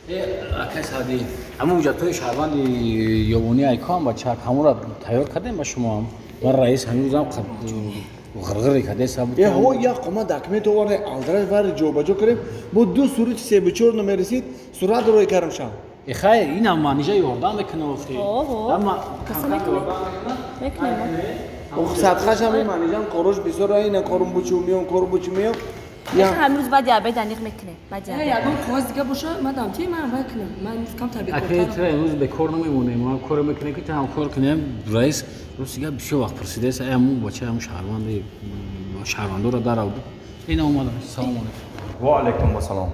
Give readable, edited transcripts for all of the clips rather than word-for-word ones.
Акай Саъдӣ, ҳамун ҳуҷҷатҳои шаҳрванди ёбонӣ айкоам бачак, ҳамонро тайёр кардем ба шумоам. Ман раис ҳанӯзам ғирғире кардеса буд. Э, ҳо, як қома документ оварда, алдраш вари ҷобаҷо кардем. Бо ду сурати себу чор номер расид, сурат рӯй кардам шам. Э, хайр, инам манижа ёрдам мекунад охи. Ҳо, Ама каса камтар мекунем. ёрдам мекунад. Мекунем. Ох, садқашам ин манижам корош бисёр, ина корум бучу миём, корум бучу миём. Ҳамрӯз баъди обед аниқ мекунем. Баъди обед. Ягон қоғоз дига боша, мадам ти ман вай кунам. Ман камтар Акай, бекортарам. тра имрӯз бекор намемонем. Мо коре мекунем ки та ҳам кор кунем. Раис рӯз дига бисёр вақт пурсидааст, ай ҳамун бача, ҳамун шаҳрванди шаҳрвандоро даравд. Ина омадам. Салому алайкум. Ва алайкум ассалом.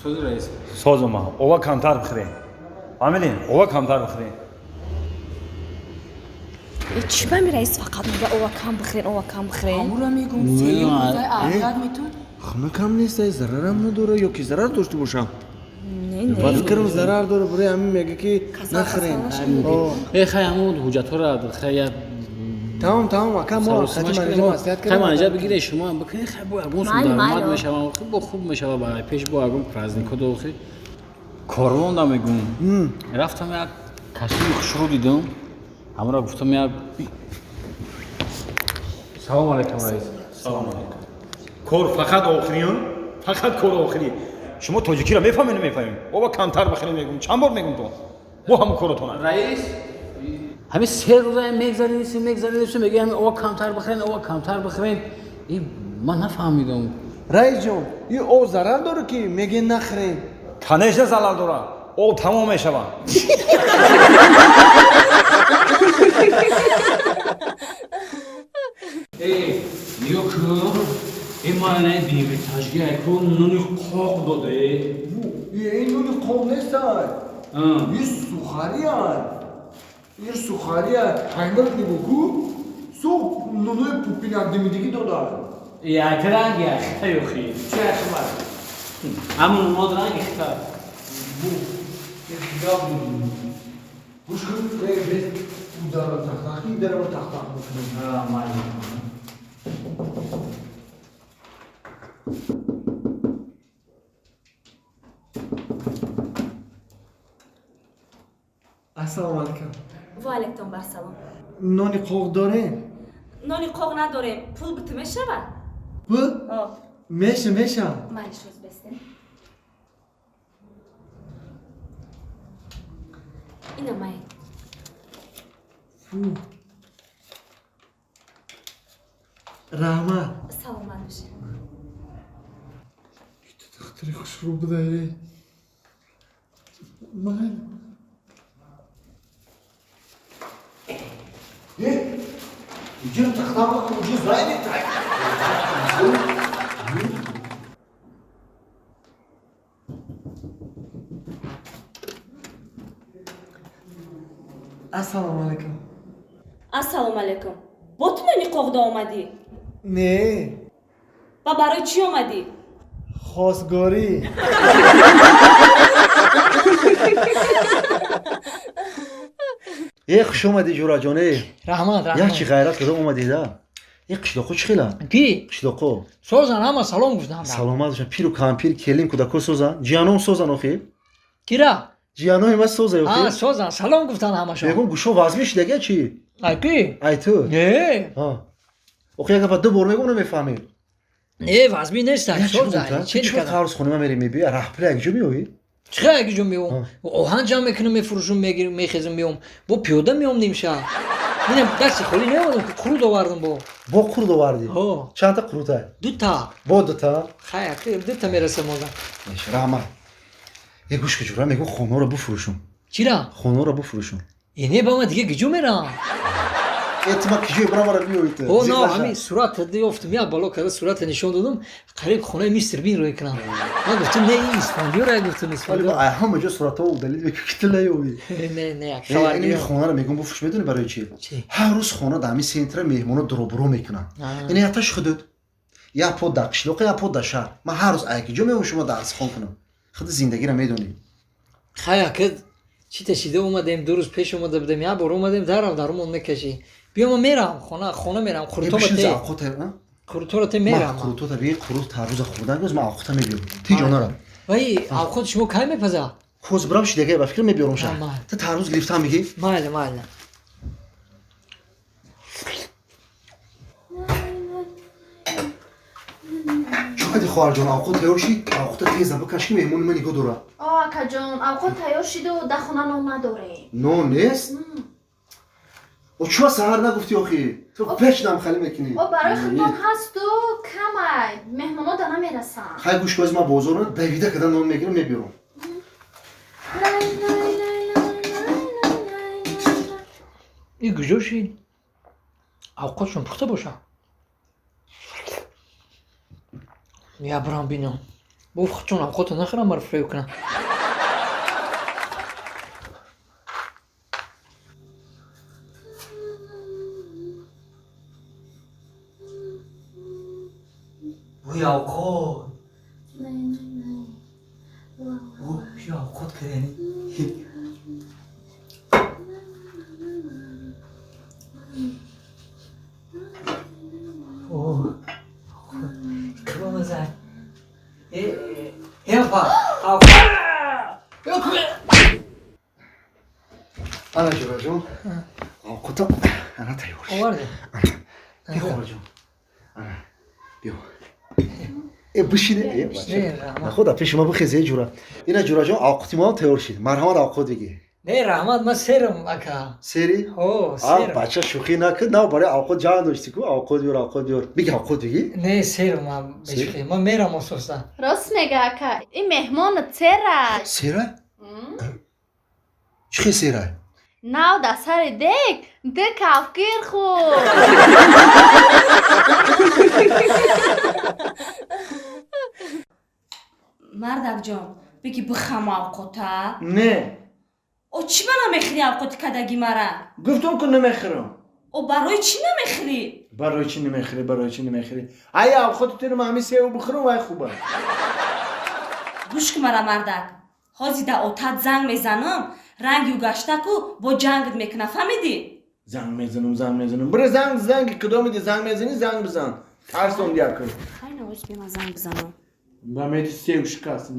Сози раис. Созума, ова камтар бихӯрем. Фаҳмидин? Ова камтар бихӯрем. Чӣ ба ми раис фақат мега ова кам бихӯрен, ова кам бихӯрен? Амура мегум, сеюм рӯзаи аҳият метун. Хунукам нест, ай зарарам надора ё ки зарар дошта бошам? Не, Ба не. фикрам зарар дора, барои ҳамин мега ки Касал, нахӯрен. касал О, Э, хай, ҳамун ҳуҷҷатҳоро хай я тамом, тамом, ака, мо хати манижа маслиҳат хай кардем. манижа бигире, шумо ҳам бикунед, хай бо ягон сум Майли, даромад майли. мешава, хай бо хуб мешава, ба пеш бо ягон праздникҳо дохи корвонда мегум. Рафтам як костюми хушрӯ дидам, ҳамонро гуфтам як салом алайкум, раис. Салом алайкум. Кор фақат охириён, фақат кор охирӣ. Шумо тоҷикиро мефаҳмед, намефаҳмед? Ова камтар бихӯрем мегум. Чанд бор мегум то? Бо ҳамун коротона. Раис, ҳамин се рӯза мегзаридисем, мегзаридисем, мегӯям ҳамин ова камтар бихӯрен, ова камтар бихӯрен. И ман нафаҳмидам. Раис ҷон, ин об зарар дора ки меге нахӯрен? Конечно, залал дора. Об тамом мешавад. Э, нигоҳ кун, э, ман девитажги айку нуни қоқ доде. Ин нуни қоқ нест, ай. Ин сухари, ай. Ин сухари, ай. Ҳаймат нигоҳ ку. Сух нунои пупинак димидигӣ дода. Як ранг яхта ёхи. Чӣ яхмар? Ҳамун нунод ранг ихта. Гӯш кун, без ударо тахтахи, даро тахтах мекунем. Ассалому алайкум. Ва алайкум барсалом. Нони қоқ дорем? Нони қоқ надорем. Пул биту мешавад? Пул? О, Меша, меша. Майли, шӯз бестем. Ина май. Фу. Раҳмат. Саломат бошед. Духтари хушрӯ буда, э. Ман. Э, иҷо тахтама куҷо зайни так. Ассалому алайкум. Ассалому алайкум. Бо ту нони қоқда омадӣ? Не, Ва барои чӣ омадӣ? хостгорӣ. Э, хуш омадӣ, ҷураҷон, э. Раҳмат, Як раҳмат. чи ғайрат карда омадида. Э, қишлоқо чӣ хела? Ки? Қишлоқо. Созан, ҳама салом гуфтам. Саломат бошанд, пиру кампир, келин, кӯдако созан, ҷияном созан охи? Кира? Ҷиянои ма соза А, охи? созан, салом гуфтан ҳамашон. Мегӯм, гӯшо вазмӣ шудага чӣ? Ай ки? Ай ту. Не. А. Охи, як гапа ду бор мегӯм, намефаҳмӣ. Не, вазмӣ нест, Як чӣ созан. гуфта? Чӣ Чӣ кардам? қарз хонема мерӣ мебиёй, раҳпули як ҷо меоӣ? Чӣ як ҷо меом? Оҳан ҷамъ мекунам, мефурӯшам, мегирам, мехезам, меом. Бо пиёда меом нимшаб. Бинам, дасти холӣ наовардам, ки қурут овардам бо. Бо қурут овардӣ? Ҳо. Чандта қурутай? Дута. Бо дута? Хай, дута мерасам одам. Еш, раҳмат. Е, гӯш ки, ҷура, мегӯм хонаро буфурӯшум. Чира? Хонаро буфурӯшум. Э, не, ба ман дига гиҷо мерам. Э, ту ма киҷое бурам, мара биёӣ ту. О, Зиқ на, наша. ҳамин сурат ёфтам, як бало карда сурата нишон додам, қариб хонаи мистер Бин рӯй кунам. Ман гуфтам, не, ин Исфандиёра, гуфтам, Вале Исфандиёр. ба ай ҳама ҷо суратҳо удалид мекунӣ, ки ту наёбӣ. Не, не, як Э, хабар ин биё. хонаро мегӯм буфурӯш, медонӣ барои чӣ? Чӣ? Ҳар рӯз хона дар ҳамин центра меҳмоно дуробуро мекунанд. А. Ин якташ худуд. Як по дар қишлоқ, як по дар шаҳр. Ман ҳар рӯз ай ки ҷо меом шумо дарсхон кунам. Худи зиндагиро медонӣ. Хай, ака, чӣ ташида омадем, 2 рӯз пеш омада будем, як бор омадем, дарав дарумон мекашӣ. Биё, ман мерам, хона, хона мерам, Э, қурутоба бишин те. завқота, а? Қурутора те Ман мерам. қурутота би, қурут ҳар рӯза хӯрдан гӯз, ман авқота мебиём. Ти ҷонара. Вай, авқот шумо кай мепаза? Ҳозир бирам шидагай ба фикр мебиёрам ша. Майли. Ту тарбуз гирифтам мегӣ? Майли, майли. Чӣ кардӣ хоҳарҷон? Авқот тайёр шид? Авқота теза бикаш ки меҳмони ман нигоҳ дора. О, акаҷон, авқот тайёр шиду дар хона нон надорем. Нон нест? О, чӯа саҳар нагуфтӣ охи? Ту пешнам хали мекунӣ. О, барои худтон ҳасту камай. Меҳмоно да намерасанд. Хай гӯш кӯз, ман бозор давида када нон мегирам, мебиёрам. И куҷо шид? Авқотшон пухта боша. Я бирам бинам. Бо худшон авқото нахӯрам, маро фиреб кунам. Бӯи авқот. Чӣ авқот кардани? Кабамазай. Э, апа. Ана ҷураҷон, авқота ана тайёр шид. Оварди? Би хоҳарҷон. Ана, биё. Э, бишине, э, бача. Не, раҳмат. Наход, пеши ма бихез, э, ҷура. Ина ҷураҷон, авқоти мо тайёр шид. Марҳамат, авқот бигӣ. Не, раҳмат, ман серам, ака. Сери? О, А, серам. бача, шӯхӣ накун, на барои авқот ҷанг доштӣ ку, авқот биёр, авқот биёр. Биги, авқот бигӣ? Не, серам ман бешӯхӣ. Ман мерам ососта. Рост мега, ака. Ин меҳмон цера. Сера? Чӣ хел сера? Нав дар сари дег ду кафгир хӯрд. Мардакҷон, биги бихам авқота. Не. О, чӣ ба намехӯрӣ авқоти кадаги мара? Гуфтам ку намехӯрам. О, барои чӣ намехӯрӣ? Барои чӣ намехӯрӣ, барои чӣ намехӯрӣ? Ай авқоти туро ман ҳамин севу бихӯрам, вай хуба. Гӯш ку мара, мардак. Ҳозир дар отат занг мезанам, ранги ӯ гашта ку бо ҷангат мекуна, фаҳмидӣ? Занг мезанам, занг мезанам. Бира занг, занги кудомиди занг мезанӣ, занг бизан. Тарсом дия ку. Хай навоз бема занг бизанам. Ба мети сев шикаст.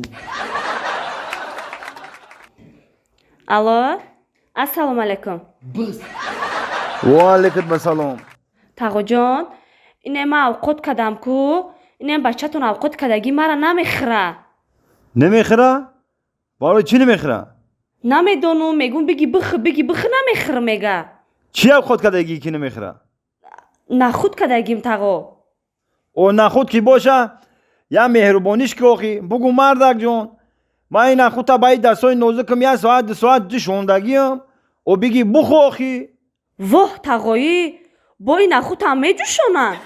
Алло, ассалому алайкум. Ва алайкум ассалом. Тағоҷон, ине ман авқот кадам ку, ине бачатон авқот кадаги мара намехӯра. Намехӯра? Барои чӣ намехӯра? Намедонум, мегум биги бихӯ, биги бихӯ, намехӯр мега. Чӣ авқот кардагӣ ки намехӯра? Нахуд кадагим, тағо. О, нахуд ки боша, я меҳрубониш ки охи, бугӯ мардакҷон, ман ин нахудта ба ин дастҳои нозукам як соат ду соат ҷӯшондагиам, о биги бухӯ охи. Воҳ, тағоӣ, бо ин нахудам меҷӯшонанд.